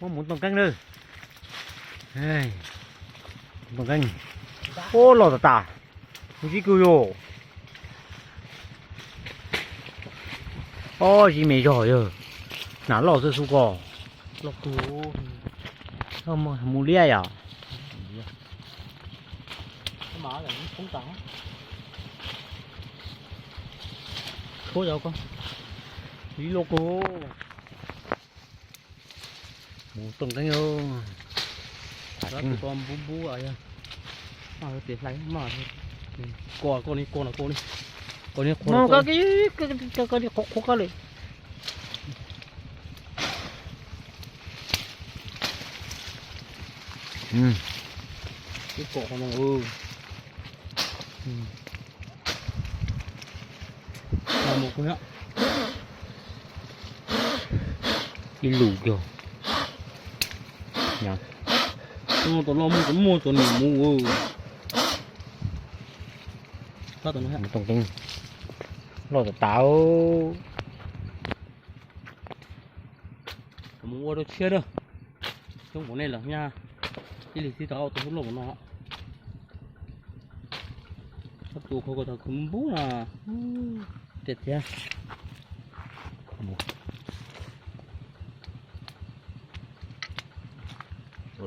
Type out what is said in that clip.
Mus tooj qeeb lawm. Tooj qeeb. Ub, loj tas tas. Mus zib kawg yog. Ob zib me zog yog. Nas loj xwb xub ko. Mus liab yom. Tshuab yog ko. Zib loj kawg. Mus tooj qeeb. Tus ko npub npub yog. Tes hlais mas. Ko ko ni ko no ko ni. Ko ni qhuav ko. Ko ni qhuav qhuav ko li. Ib kom qhov no. Mus kuv ib lus kiag. Tus no tus loj muaj cov muaj cov niam mus. Tooj qeeb loj tas tas. Mus ua rau tshiab na. Coob npaum nej los nyab, ib leeg tib tau tus loj npaum no. Tus qhov ko tau khwv npub na. Tiag tiag.